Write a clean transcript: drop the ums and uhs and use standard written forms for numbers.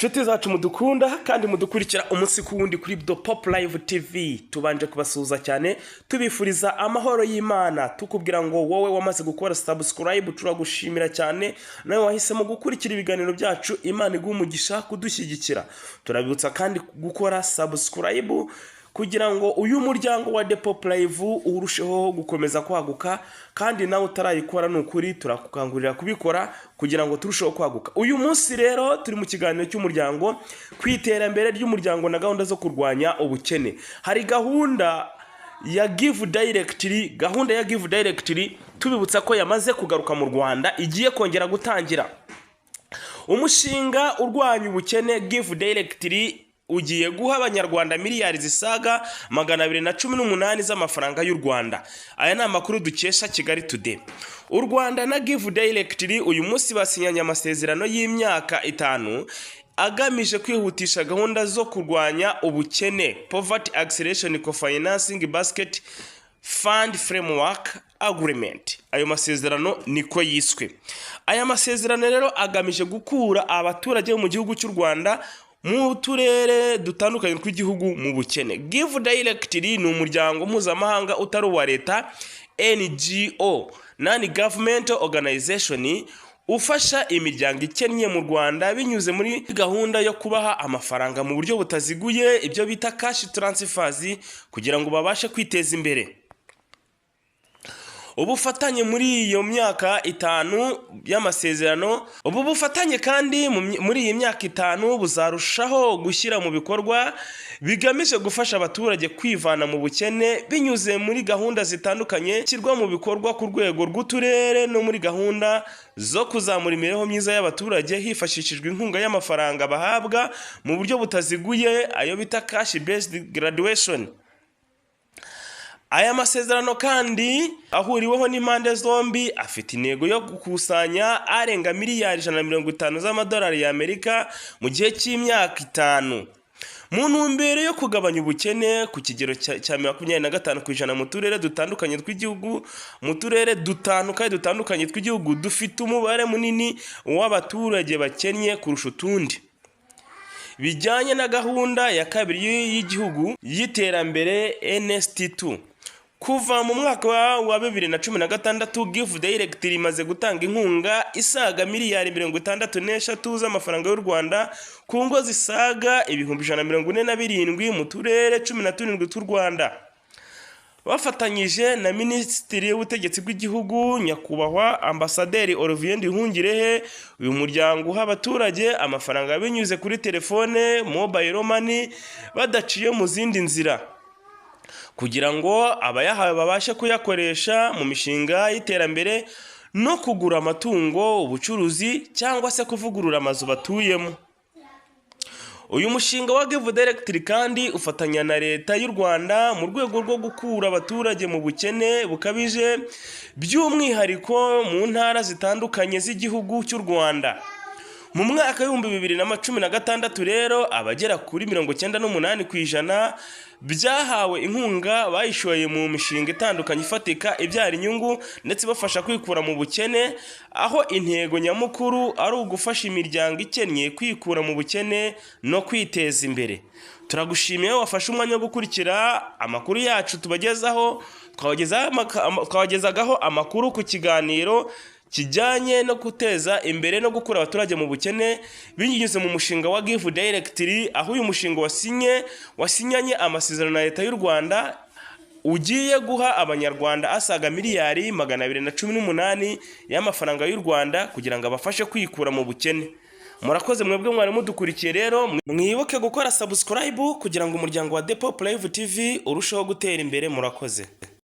Inshuti zacu mudukunda kandi mudukurikira umunsi ku wundi kuri The Pop Live TV, tubanje kubasuhuza cyane, tubifuriza amahoro y'Imana, tukubwira ngo wowe wamaze gukora subscribe turagushimira cyane, nawe wahisemo gukurikira ibiganiro byacu, Imana iguha umugisha kudushyigikira. Turabibutsa kandi gukora subscribe kugira ngo uyu muryango wa The Pop Live urusheho gukomeza kwaguka. Kandi nawe utarayikora, ni ukuri turakukangurira kubikora kugira ngo turusheho kwaguka. Uyu munsi rero turi mu kiganiro cy'umuryango ku iterambere ry'umuryango na gahunda zo kurwanya ubukene. Hari gahunda ya Give Directly. Gahunda ya Give Directly, tubibutsa ko yamaze kugaruka mu Rwanda, igiye kongera gutangira. Umushinga urwanya ubukene Give Directly ugiye guha Abanyarwanda miliyari zisaga 218 z'amafaranga y'u Rwanda. Aya ni amakuru dukesha Kigali Today. U Rwanda na Give Directly uyu munsi basinyanye amasezerano y'imyaka 5 agamije kwihutisha gahunda zo kurwanya ubukene, Poverty Acceleration Co-Financing Basket Fund Framework Agreement. Ayo masezerano niko yiswe. Aya masezerano rero agamije gukura abaturage bo mu gihugu cy'u Rwanda mu turere dutandukanye tw'igihugu mu bukene. Give Directly ni umuryango mpuzamahanga utari uwa leta, NGO, non government organization, ufasha imiryango ikennye mu Rwanda binyuze muri gahunda yo kubaha amafaranga mu buryo butaziguye, ibyo bita cash transfers, kugira ngo babashe kwiteza imbere. Ubufatanye muri iyo myaka 5 y'amasezerano, ubu bufatanye kandi muri iyi myaka 5 buzarushaho gushyira mu bikorwa bigamije gufasha abaturage kwivana mu bukene binyuze muri gahunda zitandukanye zishyirwa mu bikorwa ku rwego rw'uturere no muri gahunda zo kuzamura imibereho myiza y'abaturage hifashishijwe inkunga y'amafaranga bahabwa mu buryo butaziguye, ayo bita cash based graduation. Aya masezerano kandi ahuriweho n'impande zombi afite intego yo gukusanya arenga miliyari 150 z'amadolari y'Amerika mu gihe cy'imyaka 5 mu ntumbero yo kugabanya ubukene ku kigero cya 25% mu turere dutandukanye tw'igihugu, mu turere dutanu kandi dutandukanye tw'igihugu dufite umubare munini w'abaturage bakennye kurusha utundi, bijyanye na gahunda ya kabiri y'igihugu y'iterambere, NST2. Kuva mu mwaka wa 2016, Give Direct imaze gutanga inkunga isaga miliyari 63 z'amafaranga y'u Rwanda ku ngo zisaga 147,000 mu turere 17 tw'u Rwanda. Bafatanyije na Minisitiri w'Ubutegetsi bw'Igihugu, Nyakubahwa Ambasaderi Olivier Nduhungirehe, uyu muryango uha abaturage amafaranga binyuze kuri telefone, mobile money, badaciye mu zindi nzira, kugira ngo abayahawe babashe kuyakoresha mu mishinga y'iterambere no kugura amatungo, ubucuruzi cyangwa se kuvugurura amazu batuyemo. Uyu mushinga wa Give Directly kandi ufatanya na Leta y'u Rwanda mu rwego rwo gukura abaturage mu bukene bukabije, by'umwihariko mu ntara zitandukanye z'igihugu cy'u Rwanda. Mu mwaka w'2016 rero, abagera kuri 98% byahawe inkunga bayishoye mu mishinga itandukanye ifatika ibyara inyungu ndetse ibafasha kwikura mu bukene, aho intego nyamukuru ari ugufasha imiryango ikennye kwikura mu bukene no kwiteza imbere. Turagushimiye wafashe umwanya wo gukurikira amakuru yacu tubagezaho. Twabagezagaho amakuru ku kiganiro kijyanye no guteza imbere no gukura abaturage mu bukene binyuze mu mushinga wa Give Directly, aho uyu mushinga wasinyanye amasezerano na Leta y'u Rwanda ugiye guha Abanyarwanda asaga miliyari 218 y'amafaranga y'u Rwanda kugira ngo abafashe kwikura mu bukene. Murakoze mwebwe mwari mudukurikiye. Rero mwibuke gukora subscribe kugira ngo umuryango wa The Pop Live TV urusheho gutera imbere. Murakoze.